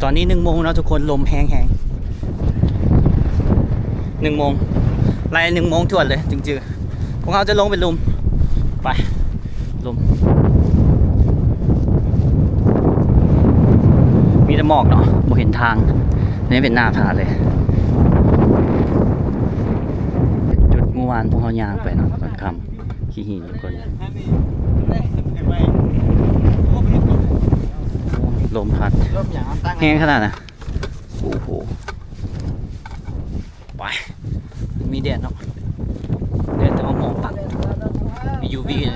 ຕອນນີ້ໜຶ່ງໂມງເນາະທຸກຄົນ ລົມແຮງໆ ໜຶ່ງໂມງ ໄລ່ໜຶ່ງໂມງຖ້ວນເລີຍຈຶ່ງຈື່. ພວກເຮົາຈະລົງໄປລຸ່ມ ໄປ ລຸ່ມ ມີແຕ່ໝອກເນາະ ບໍ່ເຫັນທາງ. ນີ້ເປັນໜ້າຜາເລີຍ ຈຸດມື້ວານພວກເຮົາຍ່າງໄປເນາະ ຕອນຄ່ຳ ຂີ້ຫີນທຸກຄົນ. ໂອ້ ລົມພັດ ລົມຫຍັງເອົາຕັ້ງ ແຮງຂະໜາດນະ. ໂອ້ໂຫ ໄປ ມີແດດເນາະ ແດດແຕ່ວ່າໝອກປັກ ມີ ຢູ ວີ ເລີຍ.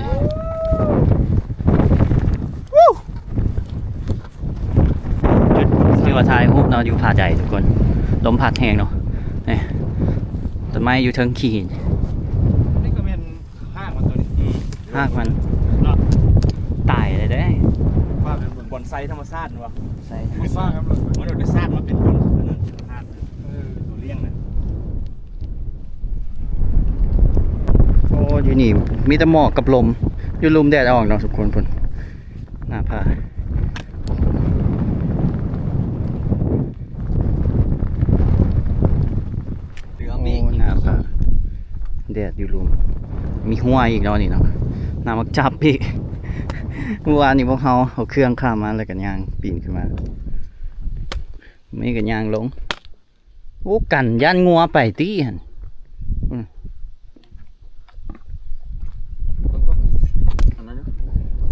ຈຸດທີ່ວ່າຖ່າຍຮູບເນາະ ຢູ່ຜາໃຫຍ່ທຸກຄົນ ລົມພັດແຮງເນາະ. ນີ້ ຕົ້ນໄມ້ຢູ່ເທິງຂີ້ຫີນ ນີ້ກໍແມ່ນຮາກມັນຕົວນີ້ ຮາກມັນ ເນາະ ຕາຍເລີຍເດ້. ວ່າເປັນບ່ອນໄຊທຳມະຊາດວະ ໄຊທຳມະຊາດ ມັນເປັນບ່ອນ ເອີ ຕົວລ້ຽງນະ. ໂອ້ ຢູ່ນີ້ມີແຕ່ໝອກກັບລົມ ຢູ່ລຸ່ມແດດອອກເນາະທຸກຄົນ ພຸ້ນ ໜ້າຜາ. ໂອ້ ໜ້າຜາ ແດດຢູ່ລຸ່ມ ມີຮົ້ວອີກເນາະນີ້ເນາະ ໜ້າໝາກຈັບອີກ. ມື້ວານນີ້ພວກເຮົາເອົາເຄື່ອງຂ້າມມາ ແລ້ວກໍຍ່າງປີນຂຶ້ນມາ ມື້ນີ້ກໍຍ່າງລົງ. ໂອ້ ກັນຢ້ານງົວໄປຕິຫັ້ນ ອືມ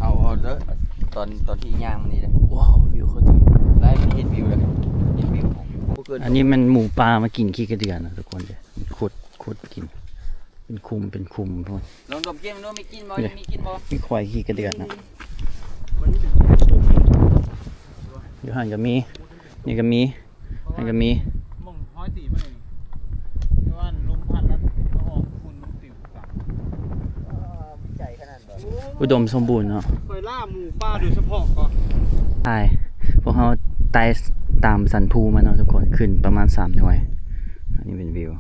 ເອົາ ເອົາເດີ ຕອນ ຕອນທີ່ຍ່າງມານີ້ເດີ. ວ້າວ ວິວໂຄດດີ ໄດ້ເຫັນວິວເດີ ເຫັນວິວ. ອັນນີ້ແມ່ນໝູປ່າມາກິນຂີ້ກະເດືອນນະທຸກຄົນເດີ ຂຸດ ຂຸດກິນ ເປັນຂຸມ ເປັນຂຸມພຸ້ນ. ລອງດົມກິນເບິ່ງດູ ມີກິ່ນບໍ່ ມີກິ່ນບໍ່ ມີຄວາຍຂີ້ກະເດືອນນະ. ຢູ່ຫັ້ນກໍມີ ນີ້ກໍມີ ຫັ້ນກໍມີ ໝ່ອງຮ້ອຍຕີມານີ້ ແຕ່ວ່າລົມພັດແລ້ວກໍອອກຝຸ່ນມັນປິວກັບ. ອຸດົມສົມບູນເນາະ ຂ້ອຍລ່າໝູປ່າໂດຍສະເພາະກໍ ໄປ ພວກເຮົາໄຕ່ຕາມສັນພູມາເນາະທຸກຄົນ ຂຶ້ນປະມານສາມໜ່ວຍ. ອັນນີ້ເປັນວິວ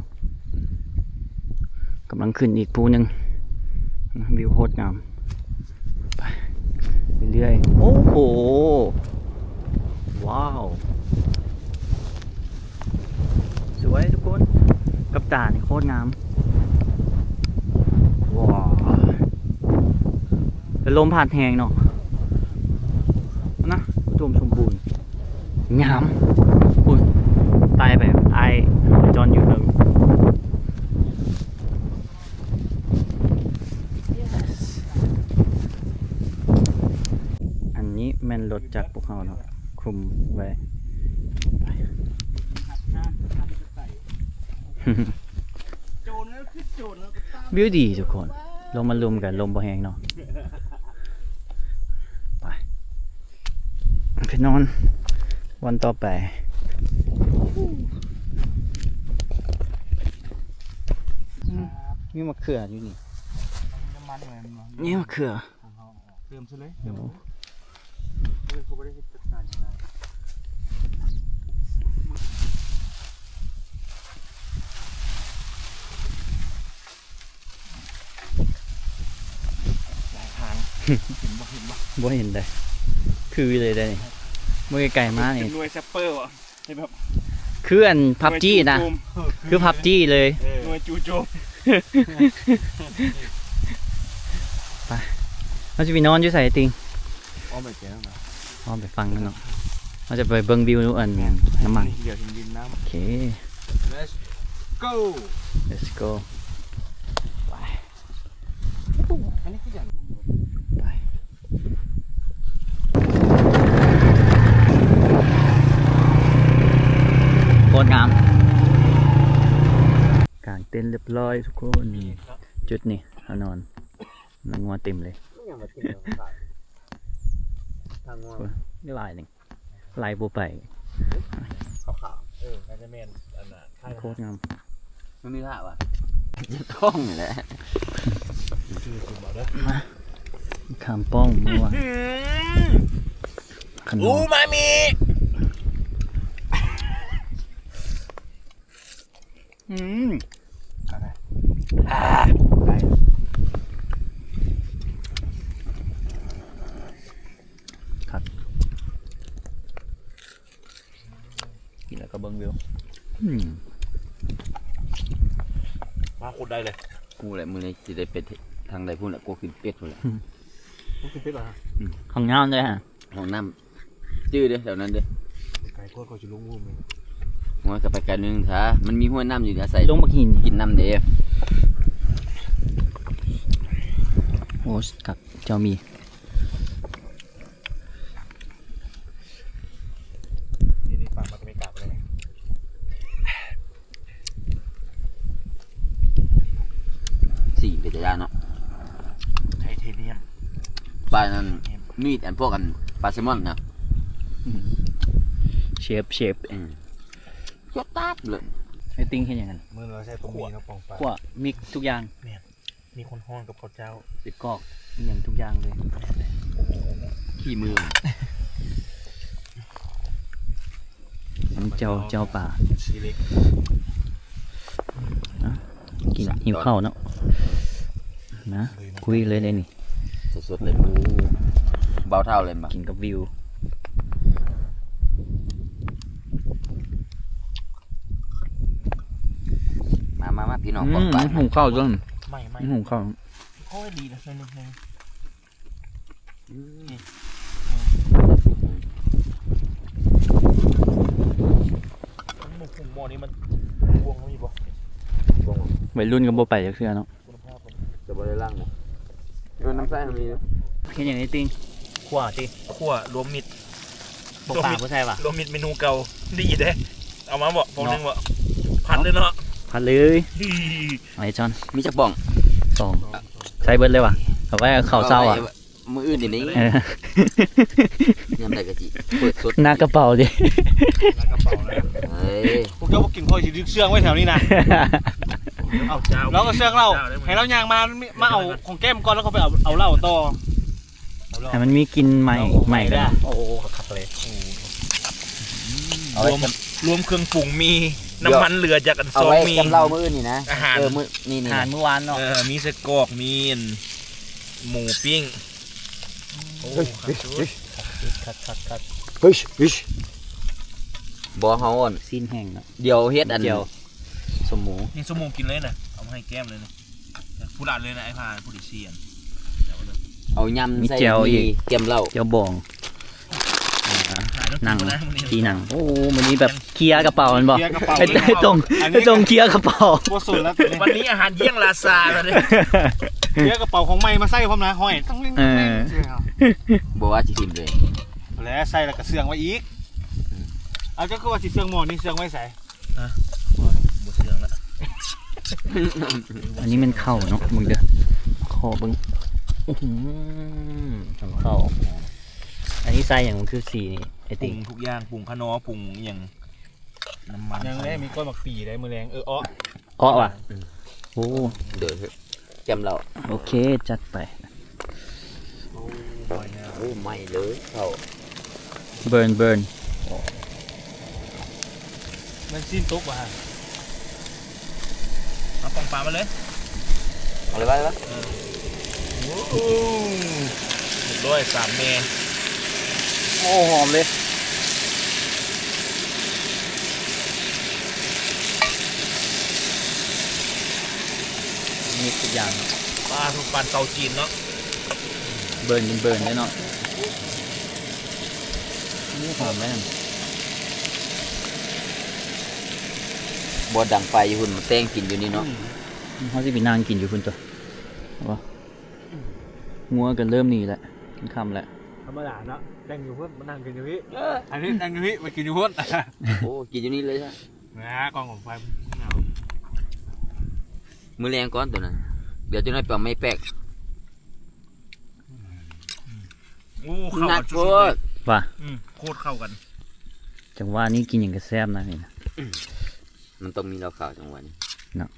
ກຳລັງຂຶ້ນອີກພູໜຶ່ງ ວິວໂຄດງາມ. ໄປ ເລື້ອຍໆ ໂອ້ໂຫ ວ້າວ ສວຍທຸກຄົນ ກັບຕານີ້ໂຄດງາມ. ວ້າວ ແຕ່ລົມພັດແຮງເນາະ ນະ ອຸດົມສົມບູນ ງາມ. ພຸ້ນ ໄຕ່ໄປ ອ້າຍຈອນຢູ່ເທິງ. Yes ອັນນີ້ແມ່ນລົດຈັກພວກເຮົາເນາະ ຄຸມໄວ້. ໂຈນ ຄືໂຈນ ວິວດີທຸກຄົນ ລົງມາລຸ່ມກັນ ລົມບໍ່ແຮງເນາະ. ໄປ ໄປນອນວັນຕໍ່ໄປ. ອືມ ມີມະເຂືອຢູ່ນີ້ ມີມະເຂືອ ເຕີມຊະເລີຍ ເອີ ເຂົາບໍ່ໄດ້ເຮັດຈັດການຫຍັງ. ຫຼາຍທາງ ເຫັນບໍ່ ເຫັນບໍ່? ບໍ່ເຫັນເດ້ ຄືເລີຍເດ້ນີ້ ເບິ່ງໄກໆມານີ້ ເປັນໜ່ວຍແຊັບເປີບໍ່? ເປັນແບບ ຄືອັນ ພັບຈີ ນະ ໜ່ວຍຈູ່ໂຈມ ຄື ຄື ພັບຈີ ເລີຍ ເອີ ໜ່ວຍຈູ່ໂຈມ. ໄປ ເຮົາຊິໄປນອນຢູ່ໃສຕິງ? ອ້ອມໄປແກ້ວນະ ອ້ອມໄປຝັ່ງນັ້ນເນາະ ເຮົາຈະໄປເບິ່ງວິວອັນ ແມ່ນ ນ້ຳມັນ ດຽວເຫັນດິນນ້ຳ ໂອເຄ Let's go Let's go ໄປ ອັນນີ້ຄືຫຍັງ? ໄປ ໂຄດງາມ ກາງເຕັນຮຽບຮ້ອຍທຸກຄົນ. ຈຸດນີ້ເຮົານອນ ນັ່ງງົວເຕັມເລີຍ ມັນຍັງມາກິນເນາະ ທາງງົວ ໂອ້ຍ ຫຼາຍໜຶ່ງ ໄລ່ບໍ່ໄປ ຂາວໆ ເອີ ໜ້າຈະແມ່ນອັນນ່າ ໂຄດງາມ ມັນມີທ່າວ່າ ເຈັບທ້ອງນີ້ແຫຼະ ມາ ຂ້າມປ້ອງມາວ່າ ອືມ ຂະໜອມ ອູມາມິ. ອືມ ອ່າ ໄດ້ ຄັກ. ກິນແລ້ວກໍເບິ່ງວິວ. ອືມ ມາໂຄດໄດ້ເລີຍ. ຮູ້ແຫຼະ ມື້ນີ້ຊິໄດ້ໄປທາງໃດພຸ້ນແຫຼະ ກົວກິນເປັດພຸ້ນແຫຼະ. ອືມ ໂອ້ ກິນເປັດເຫວາ? ອືມ ຫ້ອງນ້ຳເດ້ ຫ້ອງນ້ຳ ຈື່ເດ້ ແຖວນັ້ນເດ້. ໄກໂຄດ ຂ້ອຍຊິລົງຮູບເລີຍ. ໂອ້ຍ ກໍໄປໄກໜຶ່ງຊະ ມັນມີຫ້ວຍນ້ຳຢູ່ ອາໄສລົງບັກຫີນ ກິນນ້ຳເດ້. ໂອ້ ຄັກ ເຈົ້າມີ ນີ້ໆ ຝາກມາແຕ່ເມກາໄປເລີຍ. ສີເປັນຕາຢ້ານເນາະ ໄທເທນຽມ. ປານັ້ນ ມີດອັນພວກອັນປາແຊມອນນະ. ເຊຟ ເຊຟ ອືມ ຈົດຕັດເລີຍ. ໄອ້ຕິ່ງເຮັດຫຍັງຫັ້ນ? ມື້ນີ້ເຮົາໃຊ້ຕົງໝີ່ເນາະ ປ່ອງປາ ຂົ້ວມິກທຸກຢ່າງ. ແມ່ນ. ມີຄົນຮ້ອນກັບເຂົ້າເຈົ້າ ໄສ້ກອກ ອີ່ຫຍັງທຸກຢ່າງເລີຍ. ແມ່ນແຫຼະ ຂີ້ມື ນ້ຳເຈົ້າ ເຈົ້າປາ ຊີເລັກ. ອ່ະ ກິນ ຫິວເຂົ້າເນາະ ນະ ຄຸຍເລີຍເດ້ນີ້ ສົດໆເລີຍ. ໂອ້ ເບົາເທົ່າເລີຍບໍ່? ກິນກັບວິວ. ມາ ມາ ມາ ພີ່ນ້ອງ ອືມ ປ້ອງປາຍ หุງເຂົ້າຕົວ ໃໝ່ໆ ຫຸງເຂົ້າ. ໂອ້ຍ ດີນະ ໜຶ່ງ ໜຶ່ງ ອືມ ນີ້ ອືມ ໝົກຫຸງໝໍ້ນີ້ມັນ ບ່ວງເຮົາມີບໍ່? ໄວລຸ້ນກໍບໍ່ໄປຈັກເທື່ອເນາະ. ຄຸນນະພາບມັນ ຈະບໍ່ໄດ້ລ້າງບໍ່? ເອີ ນ້ຳໃສເຮົາມີຢູ່. ເຮັດຫຍັງໄອ້ຕິ່ງ? ຂົ້ວຕິ? ຂົ້ວລວມມິດ ບໍ່ປາບໍ່ໃສ່ຫວາ? ລວມມິດເມນູເກົ່າ ດີເດ້. ເອົາມາບໍ່? ເນາະ ພວກໜຶ່ງບໍ່? ຜັດເລີຍເນາະ ຜັດເລີຍ. ອືມ ໄອ້ຈອນ ມີຈັກປ່ອງ? ສອງ ໃຊ້ເບິດເລີຍຫວາ? ເອົາໄວ້ເຂົ້າເຊົ້າຫວາ? ເອົາໄວ້ມື້ອື່ນນີ້ ເອີ ຍາມໃດກໍຊິເປີດສົດ ໜ້າກະເປົາເດ້ ໜ້າກະເປົານະ. ເອີຍ ພວກເຈົ້າບໍ່ກິນ ຂ້ອຍຊິດຶກເຊື່ອງໄວ້ແຖວນີ້ນະ. ເອົາ ລາວກໍເຊື່ອງລາວ ໃຫ້ລາວຍ່າງມາ ມາເອົາຂອງແກ້ມກ່ອນ ແລ້ວກໍໄປເອົາ ເອົາເຫຼົ້າຕໍ່. ໃຫ້ມັນມີກິ່ນໄໝ້ ເອົາ ໄໝ້ ໄໝ້ ກັນ ເດີ ໂອ້ ຄັກໆເລີຍ. ອືມ ເອົາໄວ້ ລວມ ລວມເຄື່ອງປຸງມີ ນ້ຳມັນເຫຼືອຈາກອັນຊອງມີ ເອົາໄວ້ກັບເຫຼົ້າມື້ອື່ນນີ້ນະ. ອາຫານ ເອີ ມື້ນີ້ ອາຫານມື້ວານເນາະ. ເອີ ມີໄສ້ກອກ ມີອັນ ໝູປີ້ງ. ໂອ້ ເຮີ້ຍ ຄັກສຸດ ເຮີ້ຍ ຄັກ ຄັກ ຄັກ ຄັກ. ເຮີ້ຍ ເຮີ້ຍ ບໍ່ ເຮົາອັນ ຊີ້ນແຫ້ງເນາະ ດຽວເຮັດອັນ ແຈ່ວ ສົມໝູ ນີ້ສົມໝູກິນເລີຍນະ ເອົາມາໃຫ້ແກ້ມເລີຍນະ. ຜູ້ຫຼານເລີຍນະ ໄອ້ພາ ຜູ້ທີ່ສີ່ອັນ ເອົາຍຳໃສ່ ມີແຈ່ວອີກ ມີແຈ່ມເຫຼົ້າ ແຈ່ວບອງ. ອ່າ ໜັງ ຕີໜັງ. ໂອ້ ມື້ນີ້ແບບເຄຍກະເປົາແມ່ນບໍ່? ເຄຍກະເປົາ ໄອ້ຕົງ ໄອ້ຕົງເຄຍກະເປົາ ບໍ່ສົນແລ້ວ. ວັນນີ້ອາຫານຢ້ຽງລາຊາແລ້ວເດ້. ເຄຍກະເປົາຂອງໃໝ່ມາໃສ່ພ້ອມນະ ຫ້ອຍ ເອີ ບໍ່ວ່າຊິຖິ້ມເລີຍ ແລ້ວໃສ່ແລ້ວກະເຊື່ອງໄວ້ອີກ. ເອົາ ເຈົ້າຄືວ່າຊິເຊື່ອງໝໍ້ນີ້ ເຊື່ອງໄວ້ໃສ? ຮະ ບໍ່ເຊື່ອງລະ. ອັນນີ້ແມ່ນເຂົ້າເນາະ ເບິ່ງເດີ ຂໍເບິ່ງ. ອື້ຫື ເຂົ້າ ອັນນີ້ໃສ່ຫຍັງ? ມັນຄືສີນີ້ ໄອ້ຕິ່ງ ປຸງທຸກຢ່າງ ປຸງຂະໜໍ ປຸງອີ່ຫຍັງ ນ້ຳມັນ ຍັງເດ້ ມີກ້ອຍໝາກປີເດ້ ມື້ແລງ. ເອີ ເອາະ ເອາະຫວາ? ໂອ້ ເດີ ແຈ່ມເຫຼົ້າ. ໂອເຄ ຈັດໄປ. ໂອ້ ໄໝ້ເລີຍເຂົ້າ ເບີນ ເບີນ. ແມ່ນຊີ້ນຕົກຫວາ? ເອົາປ່ອງປາມາເລີຍ ເອົາເລີຍ ໄວ້ ເອີ ໂອ້ໂຫ ຮຽບຮ້ອຍ ສາມແມ່. ໂອ້ ຫອມເລີຍ. ມີທຸກຢ່າງເນາະ ປາທຸກປານເກົາຈີນເນາະ ເບີນເບີນເດ້ເນາະ. ໂອ້ ຫອມເດ້ ບໍ່ດັງໄຟຢູ່ພຸ້ນ ມາແຕ່ງກິນຢູ່ນີ້ເນາະ. ອືມ ເຮົາຊິໄປນັ່ງກິນຢູ່ພຸ້ນຕົວະ ເອົາບໍ່? ງົວກໍເລີ່ມໜີແລ້ວ ກິນຄ່ຳແລ້ວ. ທຳມະດາເນາະ ແຕ່ງຢູ່ພຸ້ນ ມານັ່ງກິນຢູ່ພີ້. ເອີ ອັນນີ້ແຕ່ງຢູ່ພີ້ ມາກິນຢູ່ພຸ້ນ. ໂອ້ ກິນຢູ່ນີ້ເລີຍຊະ ນະ ກ້ອງຂອງໄຟ. ມື້ແລງກ່ອນຕົວນັ້ນ ດຽວຈັກໜ້ອຍໄປເອົາໄມ້ແປກ. ໂອ້ ເຂົ້າກັນສຸດໆເລີຍ ວ່າ ອືມ ໂຄດເຂົ້າກັນ. ຈັງຫວະນີ້ກິນຫຍັງກໍແຊບນະນີ້ນະ. ມັນຕ້ອງມີເຫຼົ້າຂາວຈັງຫວະນີ້ເນາະ.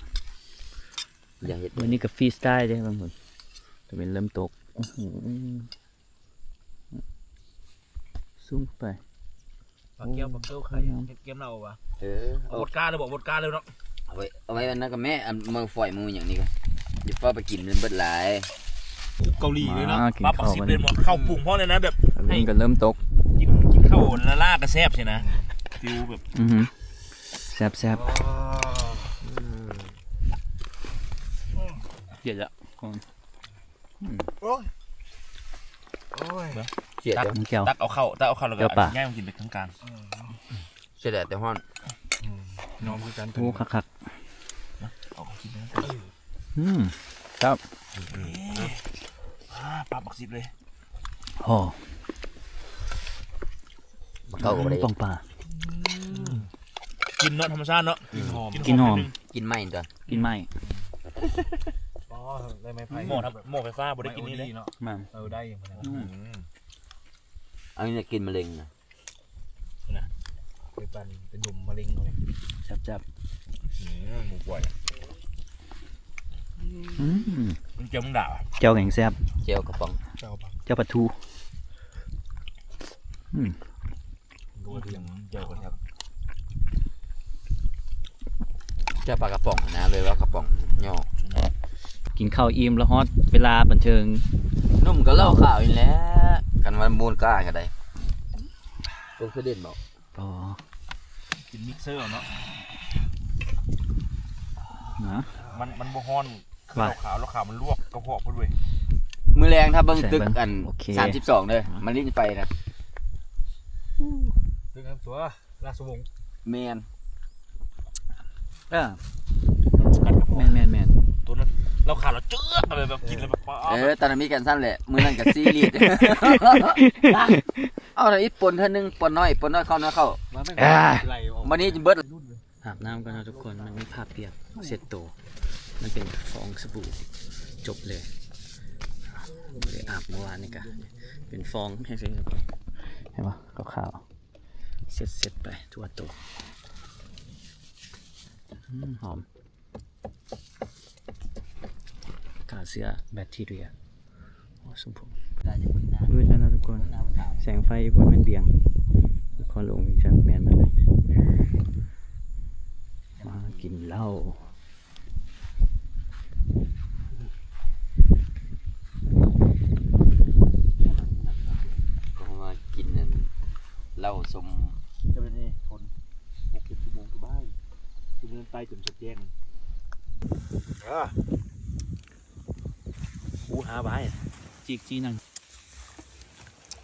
ຢ່າເຮັດ ມື້ນີ້ກໍຟຣີສະຕາຍເດ້ບາງຄົນ. ຕາເວັນເລີ່ມຕົກ. ໂອ້ໂຫ ຊູມໄປ. ປາແກ້ວ ໂອ້ ປາແກ້ວໄຂ່ ເຮັດແກ້ມເຫຼົ້າຫວາ? ເອີ ເອົາ ເອົາ ໂວດກາເລີຍບໍ? ໂວດກາເລີຍເນາະ. ເອົາໄວ້ ເອົາໄວ້ອັນນັ້ນກໍແມ່ ອັນເມືອງຝອຍ ເມືອງຫຍັງນີ້ກໍ ຢ່າຟ້າວໄປກິນ ມັນເບິດຫຼາຍ. ເກົາຫຼີເລີຍເນາະ. ມາກິນເຂົ້າກັນ ເຂົ້າປຸງພ້ອມເລີຍນະ ແບບ ຕາເວັນກໍເລີ່ມຕົກ. ກິນ ກິນເຂົ້າລ້າໆກໍແຊບຊີ້ນະ. ຟິວແບບ ອືຮຶ ແຊບໆ ເຢັນລະ ອືມ ໂອ້ຍ ໂອ້ຍ ເຈັບ ຕັກ ແຈ່ວ ຕັກເອົາເຂົ້າ ຕັກເອົາເຂົ້າ ແລ້ວກໍ ແຈ່ວປາ ເອົາຍ່າງກິນໄປທາງກາງ ເສຍແດດແຕ່ຮ້ອນ ອືມ ຍອມຄືກັນ ໂອ້ ຄັກໆ ເອົາກິນໄປທາງກາງ ອືມ ແຊບ ອາ ປາກບັກສິບເລີຍ ໂອ້ ເຂົ້າກັບ ອືມ ປອງປາ ອືມ ກິນເນາະ ທຳມະຊາດເນາະ ອືມ ກິນຫອມ ກິນຫອມ ກິນໃໝ່ຕົວະ ກິນໃໝ່ ອໍ ໄດ້ໄມ້ໄຜ່ ໝໍ້ ໝໍ້ໄຟຟ້າບໍ່ໄດ້ກິນນີ້ເດ້ ເນາະ ແມ່ນ ເອີ ໄດ້ຢູ່ ອືມ ອັນນີ້ກິນມະເລັງນະ ນະ ໄປປັ່ນ ໄປດົມມະເລັງເອົາເລີຍ ແຊບໆ ອືມ ໝູກວາຍ ອືມ ມັນແຈ່ວມັນດາ ແຈ່ວແກງແຊບ ແຈ່ວກະປ໋ອງ ແຈ່ວປາ ແຈ່ວປາທູ ອືມ ແຈ່ວປາກະປ໋ອງຫັ້ນນະ ເລີຍວ່າກະປ໋ອງຫຍໍ້ ກິນເຂົ້າອີ່ມແລ້ວຮອດເວລາບັນເທີງ ໜຸ່ມກໍເຫຼົ້າຂາວນີ້ແຫຼະ ຄັນວ່າມູນກ້າກໍໄດ້ ຕົວສະເດັນບໍ ອໍ ກິນມິກເຊີເອົາເນາະ ນະ ມັນ ມັນບໍ່ຮ້ອນ ຄືເຫຼົ້າຂາວ ເຫຼົ້າຂາວມັນລວກກະເພາະພຸ້ນເວີຍ ມື້ແລງຖ້າເບິ່ງຕຶກອັນ ໂອເຄ ສາມສິບສອງເດີ ມາຫຼິ້ນໄຟນະ ຕຶກນັ້ນຕົວ ລາຊະວົງ ແມ່ນ ເອີ ກັດກະເພາະ ແມ່ນໆໆ ຕົວນັ້ນ ເຫຼົ້າຂາວລະເຈື່ອກ ແບບ ແບບກິນແລ້ວແບບ ເອີ ຕອນນັ້ນມີແກນສັ້ນແຫຼະ ມື້ນັ້ນກໍຊີລິດ ເອົາລະອີກປົນເທື່ອໜຶ່ງ ປົນນ້ອຍ ປົນນ້ອຍເຂົ້າ ນ້ອຍເຂົ້າ ອ່າ ບັດນີ້ເບິດ ອາບນ້ຳກ່ອນເນາະທຸກຄົນ ມັນມີຜ້າປຽກເຊັດໂຕ ມັນເປັນຟອງສະບູ ຈົບເລີຍ ບໍ່ໄດ້ອາບເມື່ອວານນີ້ກະເປັນຟອງ ເຫັນບໍ່ ຂາວໆ ເຊັດໆ ໄປທົ່ວໂຕ ອືມ ຫອມ ຂ້າເຊື້ອແບັກທີເຣຍ ໂອ້ ສົມພົງ ມືດແລ້ວນະທຸກຄົນ ແສງໄຟຢູ່ພຸ້ນແມ່ນບຽງ ນະຄອນຫຼວງວຽງຈັນ ແມ່ນເບິດເລີຍ ມາກິນເຫຼົ້າ ກໍມາກິນອັນເຫຼົ້າຊົມ ຈະເປັນນີ້ຄົນ ຫົກເຈັດຊົ່ວໂມງສະບາຍ ຄືເມືອງໃຕ້ຈົນສຸດແຈ້ງ ເອີ ຄູຫາບາຍ ຈີກຈີໜັງ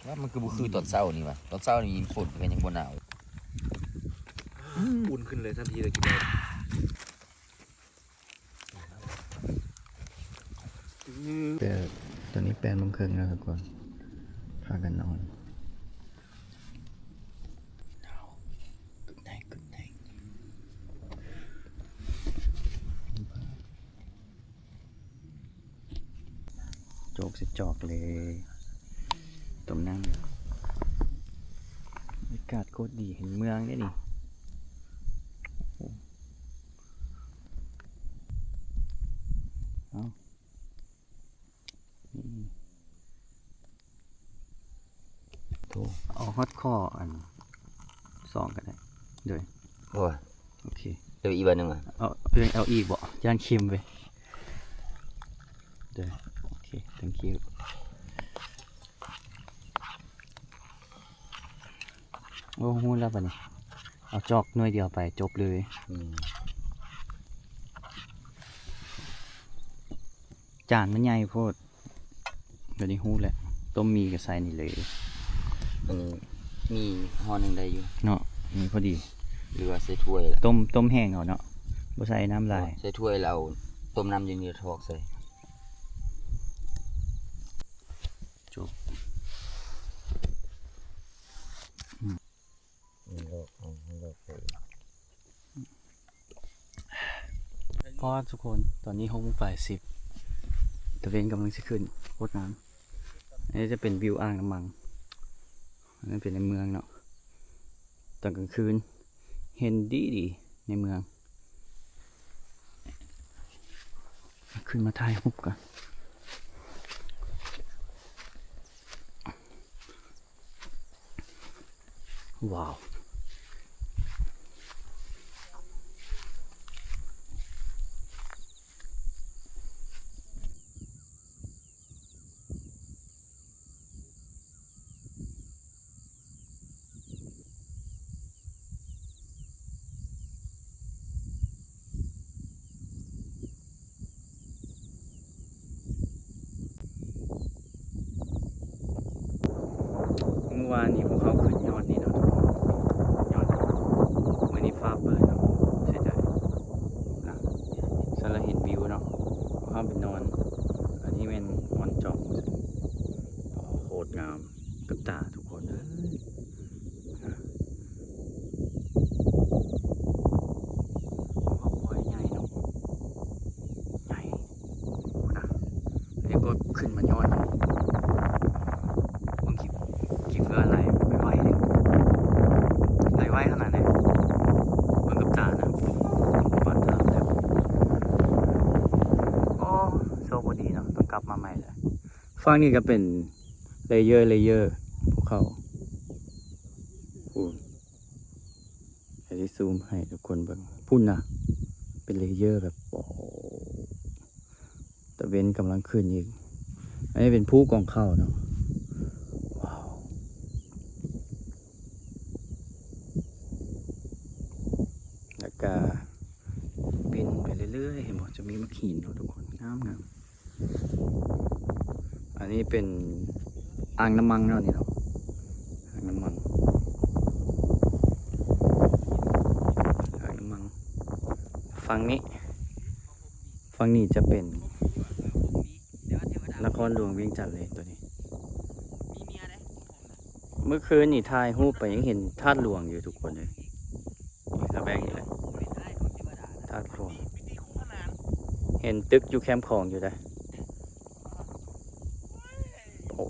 ວ່າມັນຄືບໍ່ຄືຕອນເຊົ້ານີ້ຫວາ ຕອນເຊົ້ານີ້ຝົນກໍຍັງບໍ່ໜາວ ອືມ ອຸ່ນຂຶ້ນເລີຍທັນທີເລີຍ ກິນໄດ້ ແຕ່ຕອນນີ້ແປດໂມງເຄິ່ງແລ້ວທຸກຄົນ ພາກັນນອນ Good night, good night. ໂຈກໃສ່ຈອກເລີຍ ຕົ້ມນ້ຳ ບັນຍາກາດໂຄດດີ ເຫັນເມືອງເດ້ນີ້ ເອົ້າ ນີ້ ໂອ້ ເອົາຮອດຂໍ້ອັນສອງກໍໄດ້ ໂດຍ ໂອ້ຍ ໂອເຄ ເອົາອີກບາດໜຶ່ງຫວາ ເອົາ ເອົາອີກບໍ ຢ້ານເຄັມເວີຍ ໂດຍ ໂອເຄ thank you ໂອ້ ຮູ້ແລ້ວບາດນີ້ ເອົາຈອກໜ່ວຍດຽວໄປ ຈົບເລີຍ ອືມ ຈານມັນໃຫຍ່ໂພດ ດຽວນີ້ຮູ້ແລ້ວ ຕົ້ມໝີ່ກໍໃສ່ນີ້ເລີຍ ອັນນີ້ໝີ່ຫໍ່ໜຶ່ງໄດ້ຢູ່ເນາະ ນີ້ພໍດີ ຫຼືວ່າໃສ່ຖ້ວຍລະ ຕົ້ມ ຕົ້ມແຫ້ງເອົາເນາະ ບໍ່ໃສ່ນ້ຳຫຼາຍ ໃສ່ຖ້ວຍລະເອົາ ຕົ້ມນ້ຳຢູ່ນີ້ຖອກໃສ່ ຈົບ. ພໍທຸກຄົນ ຕອນນີ້ຫົກໂມງປາຍສິບ ຕາເວັນກຳລັງຊິຂຶ້ນ ໂຄດງາມ ອັນນີ້ຈະເປັນວິວອ່າງນ້ຳມັງ ອັນນັ້ນເປັນໃນເມືອງເນາະ ຕອນກາງຄືນເຫັນດີໆ ໃນເມືອງ ຂຶ້ນມາຖ່າຍຮູບກ່ອນ. ວ້າວ. ວານນີ້ພວກເຮົາຂຶ້ນຍອດນີ້ເນາະ ຍອດ ມື້ນີ້ຟ້າເປີດເນາະ ເສຍດາຍນະ ຊັ້ນລະເຫັນວິວເນາະ. ພວກເຮົາໄປນອນ ອັນນີ້ແມ່ນບ່ອນຈອດ ໂຄດງາມກັບຕາທຸກຄົນເອີຍ. ເຂົາປ່ອຍໃຫຍ່ເນາະ ໃຫຍ່ພຸ້ນນະ ແລ້ວກໍຂຶ້ນມາຍອດ ເບິ່ງ ຂີ່ ຂີ່ເຮືອໄຫຼໄວໆເດ້ ໄຫຼໄວຂະໜາດໃດ ເບິ່ງກັບຕານະ ປານທາງແລ້ວ. ໂອ້ ໂຊກບໍ່ດີເນາະ ຕ້ອງກັບມາໃໝ່ແລ້ວ. ຝັ່ງນີ້ກໍເປັນເລເຢີ ເລເຢີ ພູເຂົາ ພຸ້ນ. ດຽວຊິຊູມໃຫ້ທຸກຄົນເບິ່ງ ພຸ້ນນະ ເປັນເລເຢີແບບ ໂອ້ ຕາເວັນກຳລັງຂຶ້ນອີກ. ອັນນີ້ເປັນພູກອງເຂົ້າເນາະ ວ້າວ. ແລ້ວກະປິ່ນໄປເລື້ອຍໆ ເຫັນບໍ່ ຈະມີໝາກຫີນເນາະທຸກຄົນ ງາມໆ. ອັນນີ້ເປັນອ່າງນ້ຳມັງເນາະ ນີ້ເນາະ ອ່າງນ້ຳມັງ ອ່າງນ້ຳມັງ. ຝັ່ງນີ້ ຝັ່ງນີ້ຈະເປັນນະຄອນຫຼວງວຽງຈັນເລີຍໂຕນີ້. ມື້ຄືນນີ້ຖ່າຍຮູບໄປຍັງເຫັນທາດຫຼວງຢູ່ທຸກຄົນເອີຍ. ນີ້ລະແວກນີ້ແຫຼະ ທາດຫຼວງ ເຫັນຕຶກຢູ່ແຄມຂອງຢູ່ເດ້. ໂອ້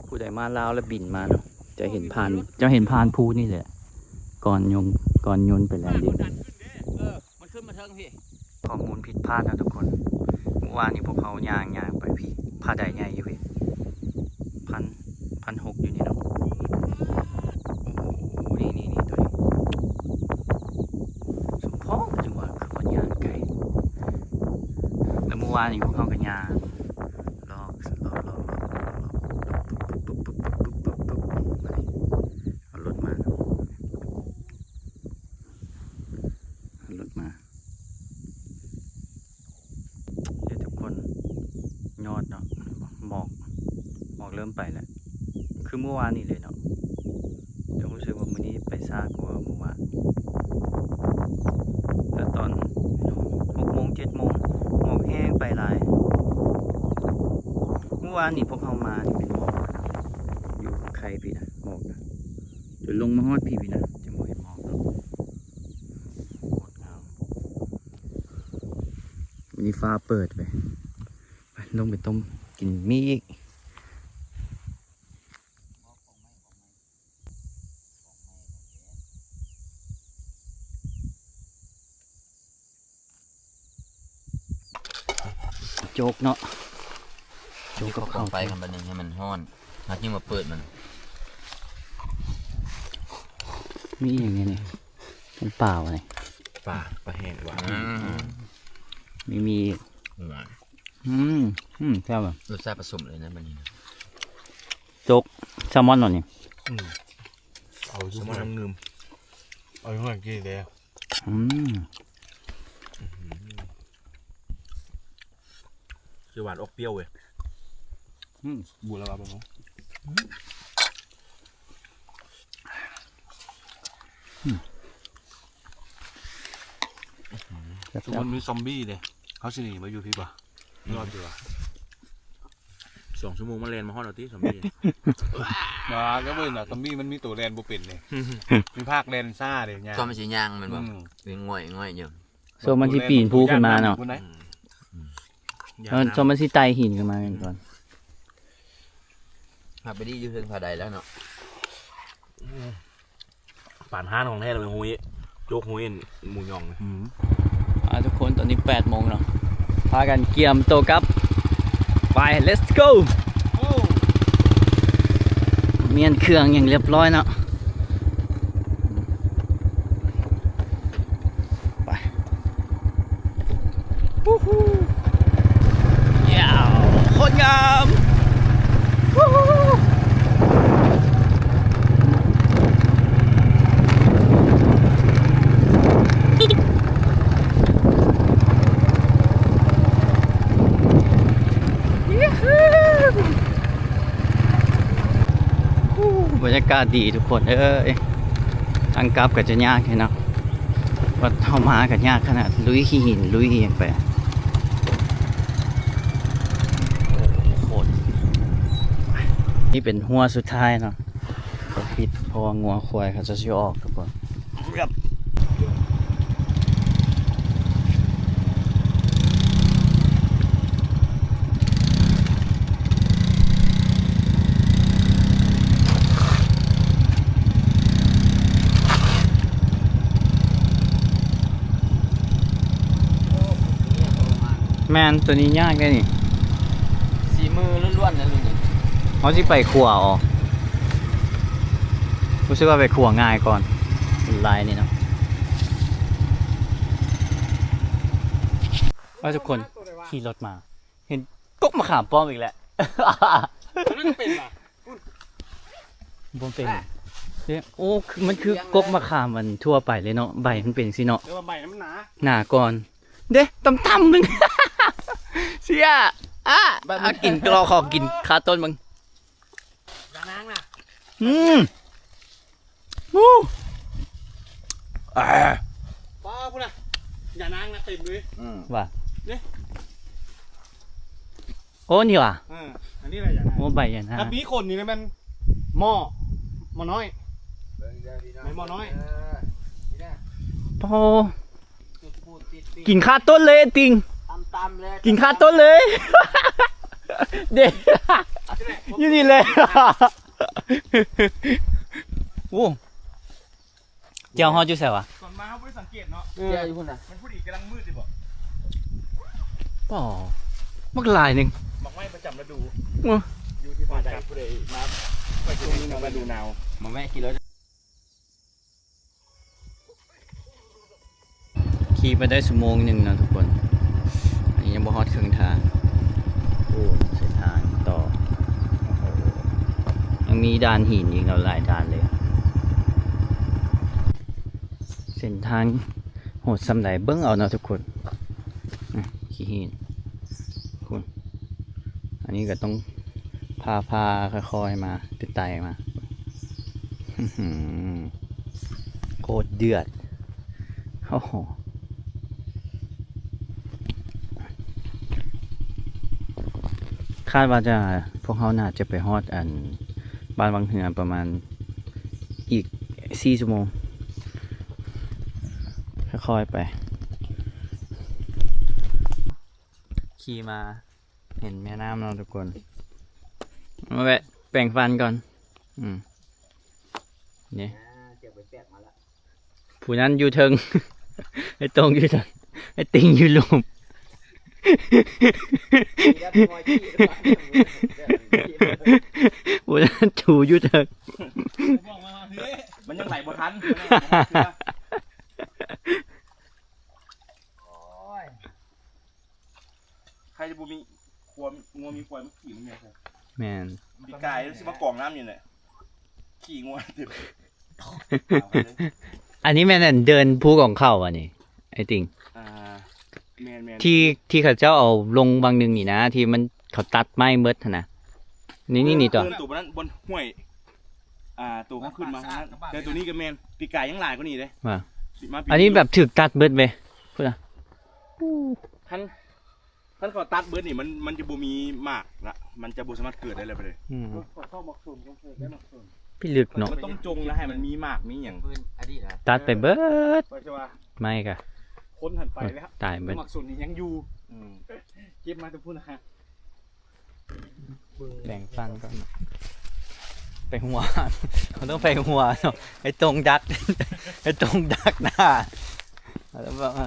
ຜູ້ໃດມາລາວແລ້ວບິນມາເນາະ ຈະເຫັນຜ່ານ ຈະເຫັນຜ່ານພູນີ້ແຫຼະ ກ່ອນຍົນ ກ່ອນຍົນໄປແລນດິງ. ມັນຂຶ້ນມາເທິງພີ້ ຂໍ້ມູນຜິດພາດນະທຸກຄົນ. ມື້ວານນີ້ພວກເຮົາຍ່າງ ຍ່າງໄປພີ້ ຜາໃດໃຫຍ່ຢູ່ພີ້ ພັນ ພັນຫົກຢູ່ນີ້ເນາະ. ໂອ້ໂຫ ນີ້ໆໆ ໂຕນີ້ ສົມພໍຈຶ່ງວ່າຄືວ່າຍ່າງໄກ. ແລ້ວມື້ວານນີ້ພວກເຮົາກໍຍ່າງ ລອກ ລອກ ລອກ ເອົາລົດມາ ເອົາລົດມາ. ເດ້ທຸກຄົນ ຍອດເນາະ ເຫັນບໍ່ ໝອກ ໝອກເລີ່ມໄປແລ້ວ ຄືມື້ວານນີ້ເລີຍເນາະ. ແຕ່ຮູ້ສຶກວ່າມື້ນີ້ໄປຊ້າກວ່າມື້ວານ ແຕ່ຕອນຫົກໂມງ ເຈັດໂມງ ໝອກແຮງໄປຫຼາຍ. ມື້ວານນີ້ພວກເຮົາມານີ້ເປັນໝອກ ຢູ່ໄຄພີ້ນະ ໝອກນະ ຈົນລົງມາຮອດພີ້ ພີ້ນະ ຈຶ່ງບໍ່ເຫັນໝອກເນາະ. ໂຄດງາມ ມື້ນີ້ຟ້າເປີດເວີຍ ໄປ ລົງໄປຕົ້ມກິນໝີ່ອີກ. ໂຈກເນາະ ໂຈກກັບເຂົ້າໄປ. ຄັນບັດນີ້ໃຫ້ມັນຮ້ອນ ເຮົາຈຶ່ງມາເປີດມັນ. ມີອີ່ຫຍັງນີ້ ນີ້ ເປັນປາບໍ່ນີ້? ປາ ປາແຫ້ງຫວານ. ອືມ ມີ ມີອີກ. ຫວານ. ອືມ ອືມ ແຊບອະ. ລົດຊາດປະສົມເລີຍນະບັດນີ້ນະ. ໂຈກແຊລມອນເນາະນີ້. ອືມ ເອົາແຊລມອນນ້ຳງື່ມ ເອົາຫຍັງກິນແດ່. ອືມ ຄືຫວານອອກປ່ຽວເວີຍ. ອືມ ບູດແລ້ວວ່າເບິ່ງເນາະ. ອືມ ແຊບໆ. ສົມມຸດມີຊອມບີ້ເດ້ ເຮົາຊິໜີມາຢູ່ພີ້ບໍ່? ອືມ ລອດຢູ່ວ່າ ສອງຊົ່ວໂມງມາແລ່ນມາຮອດເອົາຕິ ຊອມບີ້. ມາກໍເບິ່ງນະ ຊອມບີ້ມັນມີໂຕແລ່ນບໍ່ເປັນເດ້ ມີພາກແລ່ນຊ້າເດ້. ຊອມມັນຊິຍ່າງແມ່ນບໍ່? ອືມ ຍັງງ່ອຍໆຢູ່. ໂຊມັນຊິປີນພູຂຶ້ນມາເນາະ. ອືມ ເອີ ໂຊມັນຊິໄຕ່ຫີນຂຶ້ນມາກ່ອນ. ຫາກໄປດີຢູ່ເທິງຜາໃດແລ້ວເນາະ. ອືມ ປານຮ້ານຂອງແທ້ເລີຍ ຫຸຍ ໂຈກຫຸຍ ໝູຫຍອງ. ອືມ ອ່າ ທຸກຄົນ ຕອນນີ້ແປດໂມງເນາະ ພາກັນກຽມໂຕກັບ ໄປ let's go. ໂອ້ ມ້ຽນເຄື່ອງຫຍັງລຽບຮ້ອຍເນາະ. ໄປ ອູ້ຫູ ຍາວ ໂຄດງາມ ອູ້ຫູ. ຢູຫູ. ໂອ້ ກາດດີທຸກຄົນເອີຍ. ທາງກັບກໍຈະຍາກແທ້ເນາະ ວ່າເຮົາມາກໍຍາກຂະໜາດ ລຸຍຂີ້ຫີນ ລຸຍອີ່ຫຍັງໄປ. ໂອ້ໂຫ ນີ້ເປັນຮົ້ວສຸດທ້າຍເນາະ ກໍປິດ ເພາະວ່າງົວຄວາຍເຂົາເຈົ້າຊິອອກທຸກຄົນ. ແມ່ນ ໂຕນີ້ຍາກເດ້ນີ້ ສີມືລ້ວນໆ ນະລຸງນີ້. ເຮົາຊິໄປຂົວເອົາ ຮູ້ສຶກວ່າໄປຂົວງ່າຍກ່ອນ ລາຍນີ້ເນາະ. ວ່າທຸກຄົນຂີ່ລົດມາ ເຫັນກົກມະຂາມປ້ອມອີກແລ້ວ. ອັນນັ້ນກໍເປັນຫວາ? ບໍ່ເປັນ. ເດ້ ໂອ້ ມັນຄືກົກມະຂາມອັນທົ່ວໄປເລີຍເນາະ ໃບມັນເປັນຈັ່ງຊີ້ເນາະ ແຕ່ວ່າໃບມັນໜາ ໜາກ່ອນ. ເດ້ ຕ່ຳໆ ໜຶ່ງ ເສຍ ອະ ເອົາກິນ ລອງຂໍກິນຄາຕົ້ນເບິ່ງ. ຢ່ານາງນະ ອືມ ອູ້ ອາ ປ້າພຸ້ນນະ ຢ່ານາງນະ ເຕັມເລີຍ. ອືມ ວ່າ ນີ້ ໂອ້ ນີ້ຫວາ? ເອີ ອັນນີ້ແຫຼະຢ່ານາງ. ໂອ້ ໃບຢ່ານາງ ຄັນມີຄົນນີ້ນະແມ່ນໝໍ້ ໝໍ້ນ້ອຍ ແມ່ນໝໍ້ນ້ອຍ. ໂອ້ ກິນຄາຕົ້ນເລີຍ ຕິ່ງ ຕຳໆ ເລີຍ ກິນຄາຕົ້ນເລີຍ. ເດ້ ຢູ່ນີ້ເລີຍ. ໂອ້ ແຈ່ວເຮົາຢູ່ໃສຫວາ? ຕອນມາເຮົາບໍ່ໄດ້ສັງເກດເນາະ. ເອີ ແຈ່ວຢູ່ພຸ້ນນະ ມັນພໍດີກຳລັງມືດຢູ່ບໍ? ອໍ ບັກຫຼາຍໜຶ່ງ ໝາກໄມ້ປະຈຳລະດູ. ເອີ ຢູ່ທີ່ບ້ານໃດຜູ້ໃດມາໄປຊ່ວງນີ້ນະ ລະດູໜາວ ມາແວະກິນເລີຍ. ຂີ່ໄປໄດ້ຊົ່ວໂມງໜຶ່ງເນາະທຸກຄົນ ອັນນີ້ຍັງບໍ່ຮອດເຄິ່ງທາງ. ໂອ້ ເສັ້ນທາງຕໍ່ ໂອ້ໂຫ ຍັງມີດ່ານຫີນອີກເນາະ ຫຼາຍດ່ານເລີຍ. ເສັ້ນທາງໂຫດສ່ຳໃດເບິ່ງເອົາເນາະທຸກຄົນ. ອາ ຂີ້ຫີນ ພຸ້ນ ອັນນີ້ກໍຕ້ອງ ພາ ພາຄ່ອຍໆມາ ໄຕ່ໆມາ. ໂຄດເດືອດ ໂອ້ໂຫ ຄາດວ່າຈະ ພວກເຮົາໜ້າຈະໄປຮອດ ອັນ ບ້ານວັງເຮືອປະມານອີກສີ່ຊົ່ວໂມງ ຄ່ອຍໆໄປ. ຂີ່ມາ ເຫັນແມ່ນ້ຳເນາະທຸກຄົນ ມາແວະແປງຟັນກ່ອນ. ອືມ ນີ້ ອ່າ ເຈົ້າໄປແປກມາລະ ຜູ້ນັ້ນຢູ່ເທິງ ໄອ້ຕົງຢູ່ເທິງ ໄອ້ຕິ່ງຢູ່ລຸ່ມ ຜູ້ນັ້ນຖູຢູ່ເທິງ ມັນຍັງໄຫຼບໍ່ທັນ. ໂອ້ຍ ໃຜຈະບໍ່ມີຄວາມ ງົວມີຄວາຍມັນຂີ່ມັນແມ່ນ. ແມ່ນ ປີກາຍຊິມາກອງນ້ຳຢູ່ແຫຼະ ຂີ່ງົວເຕັມ. ອັນນີ້ແມ່ນອັນເດີ່ນພູກອງເຂົ້າອັນນີ້ ໄອ້ຕິ່ງ. ອ່າ ແມ່ນໆ ທີ່ ທີ່ເຂົາເຈົ້າເອົາລົງບາງໜຶ່ງນີ້ນະ ທີ່ມັນ ເຂົາຕັດໄມ້ໝົດຫັ້ນນະ. ນີ້ ນີ້ ນີ້ຕົວ ເດີ່ນຕົວນັ້ນ ບ່ອນຫ້ວຍ ອ່າ ຕົວເຮົາຂຶ້ນມາທາງນັ້ນ ແຕ່ຕົວນີ້ກໍແມ່ນ ປີກາຍຍັງຫຼາຍກວ່ານີ້ເດ້. ວ່າ ມາປີ ອັນນີ້ແບບຖືກຕັດເບິດເວີຍ ພຸ້ນນະ. ຄັນ ຄັນເຂົາຕັດເບິດນີ້ ມັນ ມັນຈະບໍ່ມີໝາກລະ ມັນຈະບໍ່ສາມາດເກີດໄດ້ແລ້ວບາດນີ້. ອືມ ເຂົາເຂົ້າໝາກສົນ ເຂົາເກີດໄດ້ໝາກສົນ ພິລຶກເນາະ. ມັນຕ້ອງຈົ່ງລະໃຫ້ມັນມີໝາກມີຫຍັງ ຄືອະດີດນະ ຕັດໄປເບິດ ເອີ ໄມ້ກະ ຄົນຫັ້ນໄປແລ້ວ ຕາຍເບິດ ໝາກສົນນີ້ຍັງຢູ່. ອືມ ເກັບມາແຕ່ພຸ້ນນະ. ແປງຟັນກ່ອນ ໄປຫົວ ເຮົາຕ້ອງໄປຫົວເນາະ ໄອ້ຕົງດັກ ໄອ້ຕົງດັກໜ້າ ແລ້ວກໍມາ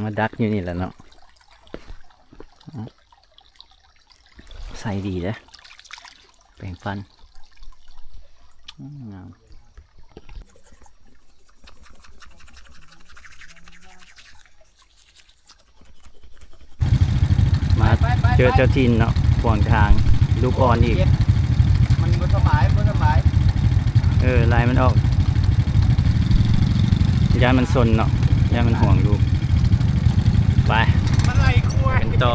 ມາດັກຢູ່ນີ້ແຫຼະເນາະ. ໃສ່ດີເດ້ ແປງຟັນ ອືມ ງາມ. ມາເຈີເຈົ້າຖິ່ນເນາະ ຂວາງທາງ ລູກອ່ອນອີກ ມັນບໍ່ສະບາຍ ບໍ່ສະບາຍ. ເອີ ໄລ່ມັນອອກ ຢ້ານມັນຊົນເນາະ ຢ້ານມັນຫວງລູກ. ໄປ ມັນໄລ່ຄວາຍ ໄປກັນຕໍ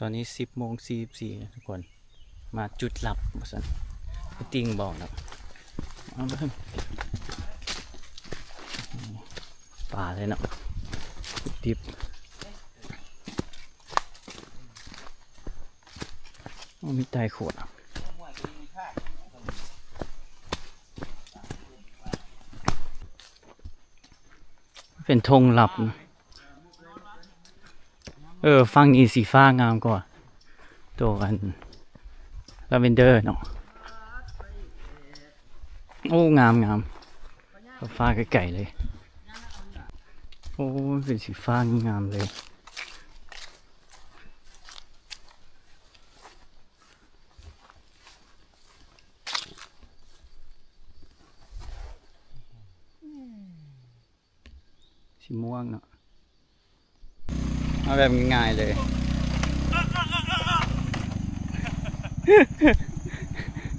່. ຕອນນີ້ສິບໂມງສີ່ສິບສີ່ນະທຸກຄົນ ມາຈຸດລັບວ່າຊັ້ນ ໄອ້ຕິ່ງບອກນະ ເອົາເບິ່ງ ປາເລີຍເນາະ ດິບໆ ໂອ້ ມີໄຕ່ຂວດ ເປັນທົ່ງລັບ ເອີ ຝັ່ງນີ້ສີຟ້າງາມກວ່າ ໂຕອັນລາເວັນເດີເນາະ ໂອ້ ງາມໆ ຟ້າໄກໆເລີຍ ໂອ້ ເປັນສີຟ້າງາມເລີຍ. ສີມ່ວງເນາະ ເອົາແບບງ່າຍໆເລີຍ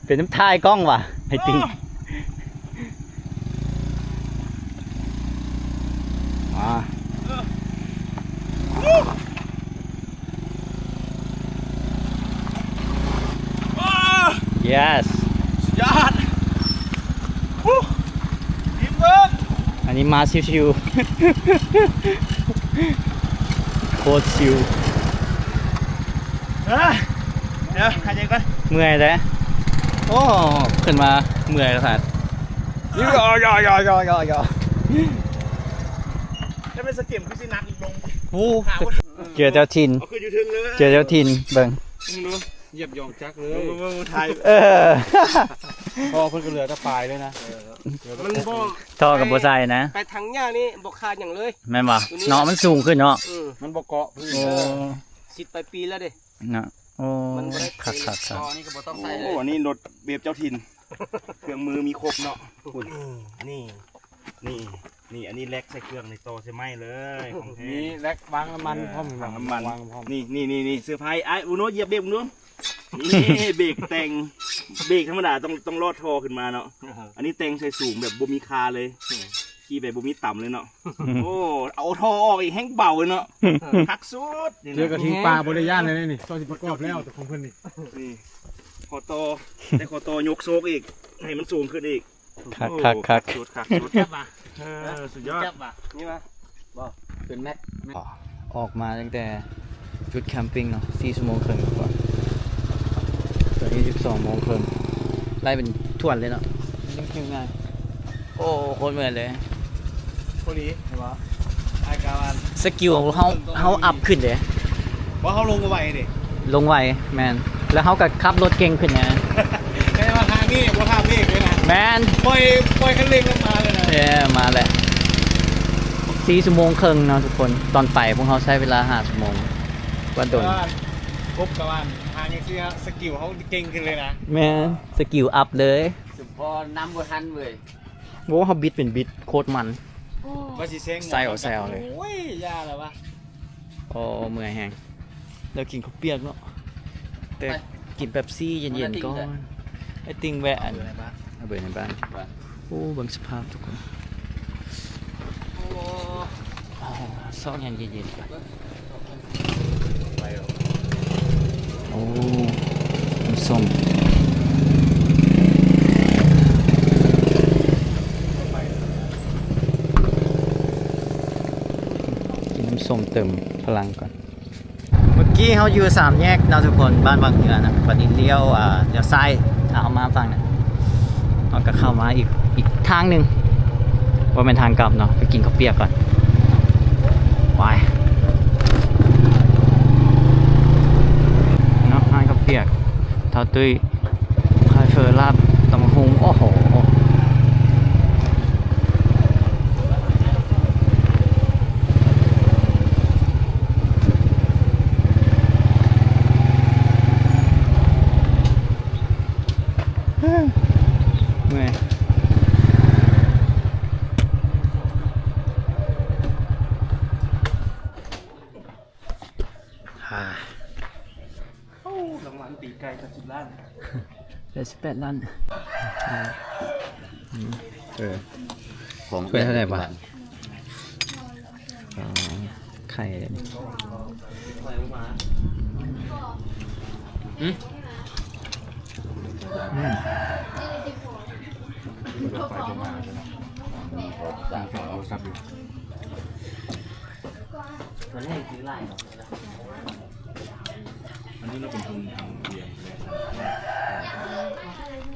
ເປັນນຳຖ່າຍກ້ອງຫວາ ໄອ້ຕິ່ງ ມາ. Yes ສຸດຍອດ Teamwork ອັນນີ້ມາຊິວໆ ໂຄດຊິວ ເອີ ດຽວຫາຍໃຈກ່ອນ ເມື່ອຍເດ້ ໂອ້ ຂຶ້ນມາເມື່ອຍແລ້ວທ່ານ ແລ້ວເປັນສະເກມຄືຊິໜັກລົງ ໂອ້ ເຈີເຈົ້າຖິ່ນ ເອົາຂຶ້ນຢູ່ເທິງເລີຍ ເຈີເຈົ້າຖິ່ນ ເບິ່ງ ເບິ່ງດູ ຢຽບຢອງຈັກເລີຍ ເບິ່ງໆໆ ຖ່າຍ ເອີ ພໍ່ເພິ່ນກໍເຫຼືອແຕ່ປາຍເລີຍນະ ມັນບໍ່ ທໍ່ກໍບໍ່ໃສ່ນະ ໄປທາງຫຍ້ານີ້ບໍ່ຂາດຫຍັງເລີຍ ແມ່ນບໍ່ ເນາະ ມັນສູງຂຶ້ນເນາະ ມັນບໍ່ເກາະພື້ນ ໂອ້ ສິບປາຍປີແລ້ວເດ້ ນະ ໂອ້ ມັນບໍ່ໄດ້ ຄັກໆໆ ໂອ້ ອັນນີ້ລົດເບບເຈົ້າຖິ່ນ ເຄື່ອງມືມີຄົບເນາະ ພຸ້ນ ນີ້ ນີ້ ນີ້ ອັນນີ້ແລັກໃສ່ເຄື່ອງ ນີ້ຕໍ່ໃສ່ໄມ້ເລີຍ ຂອງແທ້ ມີແລັກວາງນ້ຳມັນພ້ອມ ເອີ ວາງນ້ຳມັນ ວາງພ້ອມ ນີ້ ນີ້ ນີ້ ນີ້ ເຊີໄພຣສ໌ ອ້າຍ ອູໂນ ຢຽບເບກດູ ນີ້ ເບກແຕ່ງ ເບກທຳມະດາຕ້ອງ ຕ້ອງລອດທໍ່ຂຶ້ນມາເນາະ ອັນນີ້ແຕ່ງໃສ່ສູງແບບບໍ່ມີຄາເລີຍ ຂີ່ໄປບໍ່ມີຕຳເລີຍເນາະ ໂອ້ ເອົາທໍ່ອອກອີກແຮງເບົາເລີຍເນາະ ຄັກສຸດ ເຈີກະທິງປ່າບໍ່ໄດ້ຢ້ານເລີຍນີ້ ຕ້ອງຊິປະກອບແລ້ວ ແຕ່ຂອງເພິ່ນນີ້ ນີ້ ຂໍຕໍ່ ແຕ່ຂໍຕໍ່ຍົກໂຊກອີກ ໃຫ້ມັນສູງຂຶ້ນອີກ ຄັກໆໆ ໂອ້ ຄັກສຸດ ຄັກສຸດ ຈັບວ່າ ເອີ ສຸດຍອດ ຈັບວ່າ ນີ້ວ່າ ບໍ່ ຂຶ້ນແມັກ ອອກມາຕັ້ງແຕ່ຈຸດແຄມປິງເນາະ ສີ່ຊົ່ວໂມງເຄິ່ງກວ່າ ຕອນນີ້ສິບສອງໂມງເຄິ່ງ ໄລ່ເປັນຖ້ວນເລີຍເນາະ ຍັງເຄື່ອງງ່າຍ ໂອ້ ໂຄດເມື່ອຍເລີຍ ພໍດີ ເຫັນບໍ່ ອ້າຍກາວານ ສະກິວເຮົາ ເຮົາອັບຂຶ້ນເດ້ ບໍ່ ເຮົາລົງໄວເດ້ ລົງໄວ ແມ່ນ ແລ້ວເຮົາກໍຂັບລົດເກັ່ງຂຶ້ນນະ ແຕ່ວ່າທາງນີ້ບໍ່ຖ້າເບຣກເລີຍນະ ແມ່ນ ປ່ອຍ ປ່ອຍຄັນເລັ່ງລົງມາເລີຍນະ ເອີ ມາແລ້ວ ສີ່ຊົ່ວໂມງເຄິ່ງເນາະທຸກຄົນ ຕອນໄປພວກເຮົາໃຊ້ເວລາຫ້າຊົ່ວໂມງ ວ່າດົນ ແຕ່ວ່າຄົບກັບອັນທາງຈັ່ງຊີ້ ສະກິວເຮົາເກັ່ງຂຶ້ນເລີຍນະ ແມ່ນ ສະກິວອັບເລີຍ ສົມພໍນຳບໍ່ທັນເວີຍ ໂອ້ ເຮົາບິດເປັນບິດໂຄດມັນ ວ່າຊິແຊງ ໃສ່ເອົາ ໃສ່ເອົາເລີຍ ໂອ້ຍ ຢ່າລະວະ ໂອ້ ເມື່ອຍແຮງ ແລ້ວກິນເຂົ້າປຽກເນາະ ແຕ່ ໄປ ກິນເປັບຊີເຢັນໆກ່ອນ ໄອ້ຕິ່ງແວະອັນ ເອົາເບີໃນບ້ານ ໂອ້ ເບິ່ງສະພາບທຸກຄົນ ໂອ້ ຊອກຫຍັງເຢັນໆ ໂອ້ ນ້ຳສົ້ມ ກິນນ້ຳສົ້ມເຕີມພະລັງກ່ອນ ເມື່ອກີ້ເຮົາຢູ່ສາມແຍກເນາະທຸກຄົນ ບ້ານວັງເຮືອນະ ບັດນີ້ລ້ຽວ ອ່າ ລ້ຽວຊ້າຍ ຖ້າເຮົາມາຝັ່ງນັ້ນ ເຮົາກໍເຂົ້າມາອີກ ອີກທາງໜຶ່ງ ບໍ່ແມ່ນທາງກັບເນາະ ໄປກິນເຂົ້າປຽກກ່ອນ ໄປ ເນາະ ຮ້ານເຂົ້າປຽກ ທ້າວຕຸ້ຍ ຂາຍເຝີ ລາບ ຕຳບັກຫຸ່ງ ໂອ້ໂຫ ເມື່ອຍ ໂອ້ ລາງວັນຕີໄກ່ແປດສິບລ້ານ ແປດສິບແປດລ້ານ ເອີ ຂອງ ເປີດເທົ່າໃດວະ? ອໍ ໄຂ່ ໄຂ່ອອກມາ ອືມ ອືມ ໄປບໍ່ມາ ເອົາສັບຢູ່ ມັນແຫ້ງຄືຫຼາຍເນາະ ອັນນີ້ເຮົາເປັນຄົນທາງວຽງແຫຼະ.